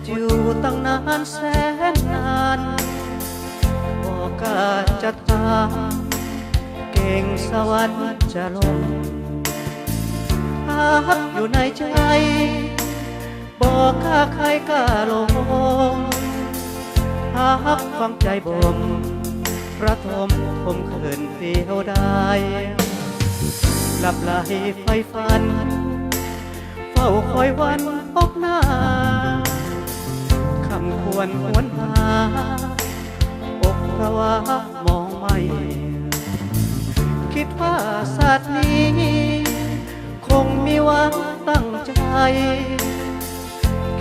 ຢູ່ຕັ້ງນານແສນນານ ບໍ່ກ້າຈະຖາມ ເກງສະຫວັນຈະລົງ ຮັກຢູ່ໃນໃຈ ບໍ່ກ້າໄຂກ້າລົງ ຮັກຝັງໃຈບົ່ມ ປະຖົມຂົມຂືນດຽວດາຍ ຫຼັບໄຫຼໃຝ່ຝັນ ເຝົ້າຄອຍວັນພົບໜ້າ ຄ່ຳຄວນຫວນຫາ ອົກພະວາມອງໄມ້ ຄິດວ່າຊາດນີ້ ຄົງມີຫວັງຕັ້ງໃຈ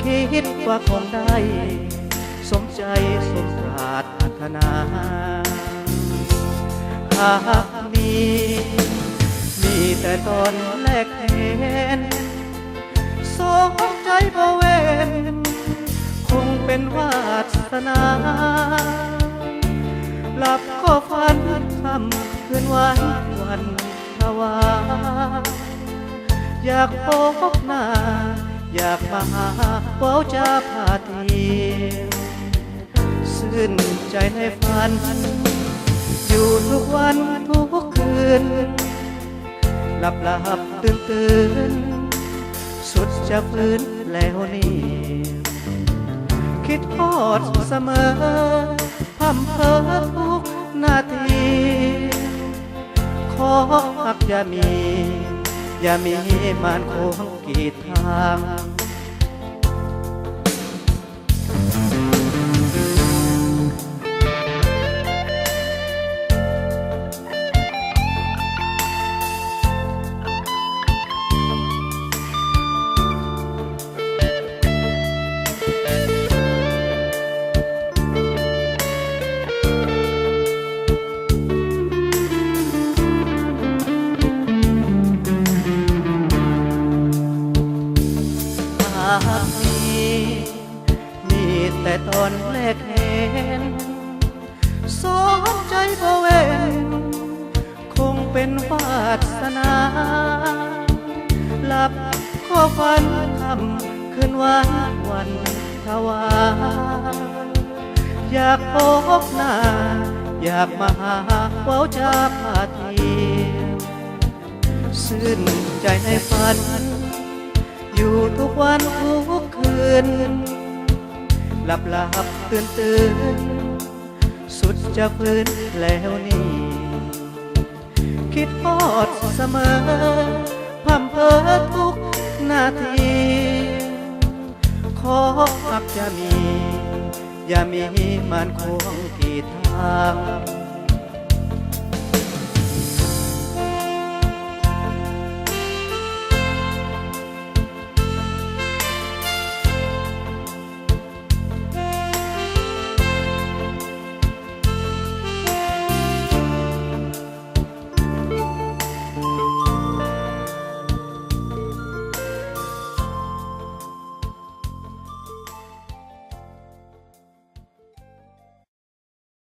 ຄິດວ່າຄົງໄດ້ ສົມໃຈສົມປາດຖະໜາ ຫາກມີ ມີແຕ່ຕອນແລກເຫັນ ສອງໃຈບໍ່ເວັ້ນ ຄົງເປັນວາສະໜາ ຫຼັບກໍຝັນຄ່ຳຄືນວັນ ວັນທະວາ ຢາກພົບໜ້າ ຢາກມາຫາ ເວົ້າຈາພາທຽງ ຊື່ນໃຈໃນຝັນ ຢູ່ທຸກວັນທຸກຄືນ ຫຼັບຫຼັບຕື່ນຕື່ນ ສຸດຈະຟື້ນແລ້ວນີ້ ຄິດຮອດສະເໝີ ພ່ຳເພີທຸກນາທີ ຂໍຮັກຢ່າມີ ຢ່າມີມານຂວາງກີດທາງ. ຫາກມີ ມີແຕ່ຕອນແລກເຫັນ ສອງໃຈບໍ່ເວັ້ນ ຄົງເປັນວາສະໜາ ຫຼັບກໍຝັນຄ່ຳຄືນວັນ ວັນທະວາ ຢາກພົບໜ້າ ຢາກມາຫາ ເວົ້າຈາພາທຽງ ຊື່ນໃຈໃນຝັນ ຢູ່ທຸກວັນທຸກຄືນ ຫຼັບຫຼັບຕື່ນຕື່ນ ສຸດຈະຟື້ນແລ້ວນີ້ ຄິດຮອດສະເໝີ ພ່ຳເພີທຸກນາທີ ຂໍຮັກຢ່າມີ ຢ່າມີມານຂວາງກີດທາງ.